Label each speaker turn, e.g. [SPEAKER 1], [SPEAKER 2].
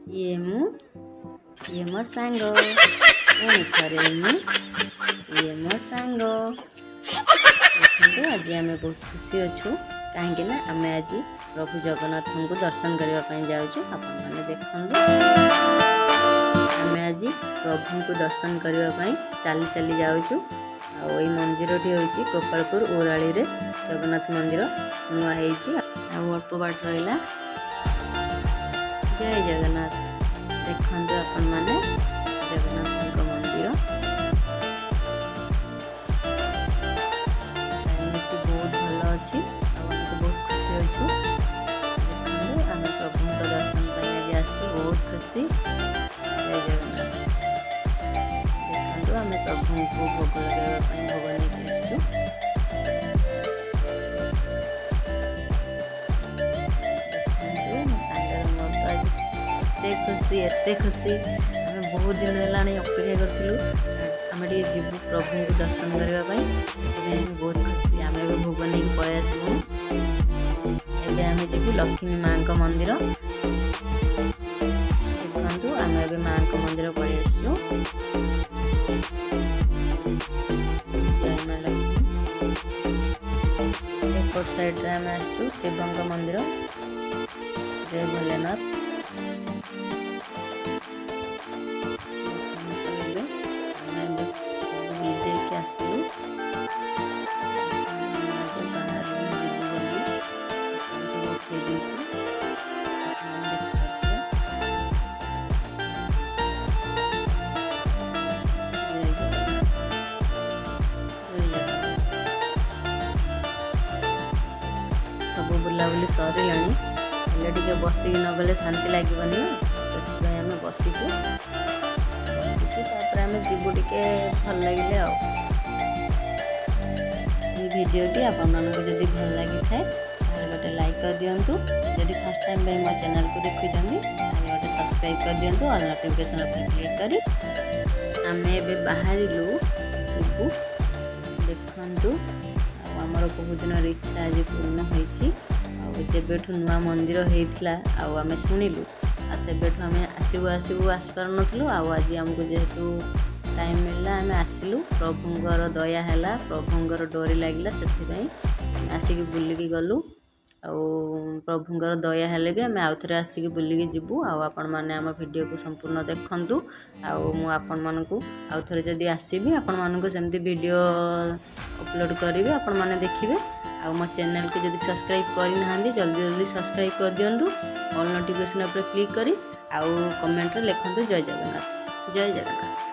[SPEAKER 1] ଇଏ ମୁଁ, ଇଏ ମୋ ସାଙ୍ଗ। ପୁଣି ଥରେ ମୁଁ, ଇଏ ମୋ ସାଙ୍ଗ। ଦେଖନ୍ତୁ, ଆଜି ଆମେ ବହୁତ ଖୁସି ଅଛୁ, କାହିଁକି ନା ଆମେ ଆଜି ପ୍ରଭୁ ଜଗନ୍ନାଥଙ୍କୁ ଦର୍ଶନ କରିବା ପାଇଁ ଯାଉଛୁ। ଆପଣମାନେ ଦେଖନ୍ତୁ, ଆମେ ଆଜି ପ୍ରଭୁଙ୍କୁ ଦର୍ଶନ କରିବା ପାଇଁ ଚାଲି ଚାଲି ଯାଉଛୁ। ଆଉ ଏଇ ମନ୍ଦିରଟି ହେଉଛି ଗୋପାଳପୁର ଓରାଳିରେ ଜଗନ୍ନାଥ ମନ୍ଦିର ନୂଆ ହେଇଛି। ଆଉ ଅଳ୍ପ ବାଟ ରହିଲା। ଜୟ ଜଗନ୍ନାଥ। ଦେଖନ୍ତୁ ଆପଣମାନେ, ଜଗନ୍ନାଥଙ୍କ ମନ୍ଦିର। କ୍ଲାଇମେଟଟି ବହୁତ ଭଲ ଅଛି ଆଉ ଆମେ ତ ବହୁତ ଖୁସି ଅଛୁ। ଦେଖନ୍ତୁ, ଆମେ ପ୍ରଭୁଙ୍କ ଦର୍ଶନ ପାଇଁ ଆଜି ଆସିଛୁ, ବହୁତ ଖୁସି। ଜୟ ଜଗନ୍ନାଥ। ଦେଖନ୍ତୁ, ଆମେ ପ୍ରଭୁଙ୍କୁ ଭୋଗ ଲଗାଇବା ପାଇଁ ଭୋଗ ନେଇକି ଆସିଛୁ। ଦେଖନ୍ତୁ, ମୋ ସାଙ୍ଗର ମୋର ତ ଆଜି ଏତେ ଖୁସି, ଏତେ ଖୁସି। ଆମେ ବହୁତ ଦିନ ହେଲାଣି ଅପେକ୍ଷା କରିଥିଲୁ, ଆମେ ଟିକେ ଯିବୁ ପ୍ରଭୁଙ୍କୁ ଦର୍ଶନ କରିବା ପାଇଁ। ସେଥିପାଇଁ ଆମେ ବହୁତ ଖୁସି। ଆମେ ଏବେ ଭୋଗ ନେଇକି ପଳେଇ ଆସିବୁ। ଏବେ ଆମେ ଯିବୁ ଲକ୍ଷ୍ମୀ ମାଙ୍କ ମନ୍ଦିର। ଦେଖନ୍ତୁ, ଆମେ ଏବେ ମାଙ୍କ ମନ୍ଦିର ପଳେଇ ଆସିଛୁ। ଜୟ ମା ଲକ୍ଷ୍ମୀ। ଏପଟ ସାଇଡ଼ରେ ଆମେ ଆସିଛୁ ଶିବଙ୍କ ମନ୍ଦିର। ଜୟ ଭୋଲେନାଥ। ଦେଖନ୍ତୁ, ଏବେ ଆମେ ଏବେ ସବୁ ବୁଲି ଦେଇକି ଆସିଲୁ। ଆମେ ଏବେ ବାହାରିଲୁ ଯିବୁ ବୋଲି। ସବୁ ଉଠେଇ ଦେଇଛୁ, ଆପଣମାନେ ଦେଖିପାରୁଥିବେ। ଜୟ ଜଗନ୍ନାଥ, ଜୟ ଜଗନ୍ନାଥ। ସବୁ ବୁଲାବୁଲି ସରିଲାଣି, ହେଲେ ଟିକେ ବସିକି ନ ଗଲେ ଶାନ୍ତି ଲାଗିବନି ନା। ସେଥିପାଇଁ ଆମେ ବସିଛୁ। ବସିକି ତାପରେ ଆମେ ଯିବୁ, ଟିକେ ଭଲ ଲାଗିଲେ। ଆଉ ଏଇ ଭିଡ଼ିଓଟି ଆପଣମାନଙ୍କୁ ଯଦି ଭଲ ଲାଗିଥାଏ, ତାହେଲେ ଗୋଟେ ଲାଇକ୍ କରିଦିଅନ୍ତୁ। ଯଦି ଫାର୍ଷ୍ଟ ଟାଇମ୍ ପାଇଁ ମୋ ଚ୍ୟାନେଲକୁ ଦେଖୁଛନ୍ତି, ତାହେଲେ ଗୋଟେ ସବସ୍କ୍ରାଇବ୍ କରିଦିଅନ୍ତୁ ଅଲ୍ ନୋଟିଫିକେସନ୍ ଉପରେ କ୍ଲିକ୍ କରି। ଆମେ ଏବେ ବାହାରିଲୁ, ଯିବୁ। ଦେଖନ୍ତୁ, ଆଉ ଆମର ବହୁତ ଦିନର ଇଚ୍ଛା ଆଜି ପୂର୍ଣ୍ଣ ହୋଇଛି। ଆଉ ଯେବେଠୁ ନୂଆ ମନ୍ଦିର ହେଇଥିଲା ଆଉ ଆମେ ଶୁଣିଲୁ, ଆଉ ସେବେଠୁ ଆମେ ଆସିବୁ ଆସିବୁ, ଆସିପାରୁନଥିଲୁ। ଆଉ ଆଜି ଆମକୁ ଯେହେତୁ ଟାଇମ୍ ମିଳିଲା, ଆମେ ଆସିଲୁ। ପ୍ରଭୁଙ୍କର ଦୟା ହେଲା, ପ୍ରଭୁଙ୍କର ଡୋରି ଲାଗିଲା, ସେଥିପାଇଁ ଆମେ ଆସିକି ବୁଲିକି ଗଲୁ। ଆଉ ପ୍ରଭୁଙ୍କର ଦୟା ହେଲେ ବି ଆମେ ଆଉଥରେ ଆସିକି ବୁଲିକି ଯିବୁ। ଆଉ ଆପଣମାନେ ଆମ ଭିଡ଼ିଓକୁ ସମ୍ପୂର୍ଣ୍ଣ ଦେଖନ୍ତୁ। ଆଉ ମୁଁ ଆପଣମାନଙ୍କୁ ଆଉ ଥରେ ଯଦି ଆସିବି, ଆପଣମାନଙ୍କୁ ସେମିତି ଭିଡ଼ିଓ ଅପଲୋଡ଼ କରିବି, ଆପଣମାନେ ଦେଖିବେ। ଆଉ ମୋ ଚ୍ୟାନେଲକୁ ଯଦି ସବସ୍କ୍ରାଇବ୍ କରିନାହାନ୍ତି, ଜଲ୍ଦି ଜଲ୍ଦି ସବସ୍କ୍ରାଇବ୍ କରିଦିଅନ୍ତୁ ଅଲ୍ ନୋଟିଫିକେସନ୍ ଉପରେ କ୍ଲିକ୍ କରି। ଆଉ କମେଣ୍ଟରେ ଲେଖନ୍ତୁ ଜୟ ଜଗନ୍ନାଥ, ଜୟ ଜଗନ୍ନାଥ।